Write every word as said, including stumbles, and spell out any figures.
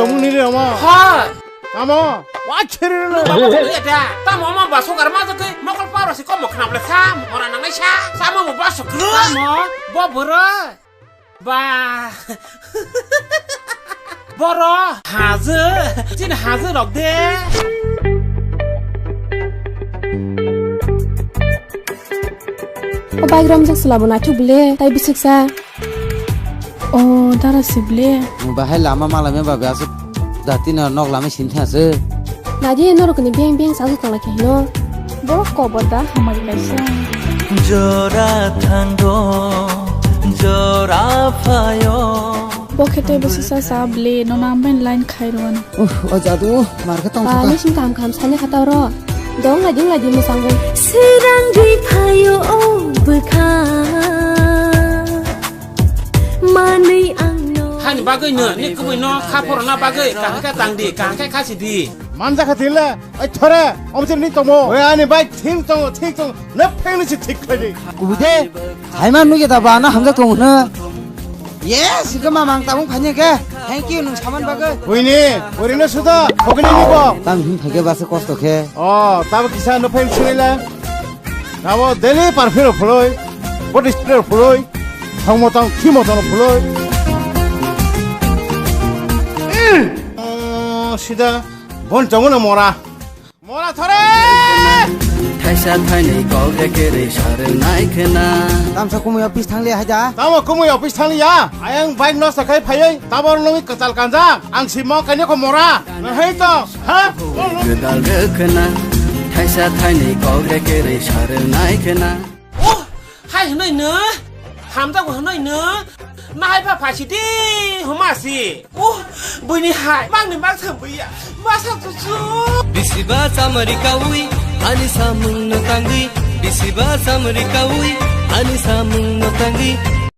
Tongmung nini omo. Hoi. Amo. Wa chiri le. Tamo omo ba sogar ma jake mokol paro si komo khnap le sa. Mora nangnai sa. Samo bo ba sokru. Tamo. Bo boro. Ba. Boro. Haje. Chin haje rok de. O bike romjak sela bo naithok bile. Tai bwswk sa. O dara si bile. Bahai lama malai me babe aswk jati no nok lama sini thang aswk. Naji norok ni beng beng sa tong lai khe hino. Borok kobor da hamari kaisa. Jora thango, jora phayo. Bo khe tei bwswk sa sa bile no nam ben line khai rwan. Uh, o jadu, mar khe tong Ba, thaka. Ni sing kam kam sani kha ta ro. Dong lai ding lai ding musango. Sirang ri phayo o bwkha. Manwi angno. Hani bagwi no, ni kubui no, kha phorona bagwi, kaham khe tang di, kaham khe khasi di. Manjakha tile, ai thore, omchir ni tomo. Oi ani bai thing tongo, thing tongo, ne pheng ni si thik khai di. Kubui de, hai man nugi da ba na hamjak tongo na. Yes, ke mamang tabung phanya ke. Thank you, nung saman bagwi. Oi ni, ori no suda, khogni ni bo. Tang hin thage ba se kosto khe. Oh, tabo kisa no pheng sinila. Abo daily perfume rok phuloi, body spray rok phuloi, thangmo tang khimo tang phuloi. Oh, sida bon chongo na mora. Mora thore! Thaisa thainwi kok reke rwi sarwnai khena. Tamsa kumui office thangli haja. Tamo kumui office thangli ya. Ayang bike nosto khai phaiwi tabor nungwi kwtal kanjak. Ang si mo kainwi kho mora. Nahai to. Ha? Kwtal rwkhwna. Thaisa thainwi kok reke rwi sarwnai khena. Oh, hai hwnwi no. Hamjago hwnwi no. Nahai pha phasi di. Homa si. Oh, buini hai. Mangni mang thang buya. Masa chuchu. Bisiba chamari kawi. Ani samung no tangwi. Bisiba chamari kawi. Ani samung no tangwi.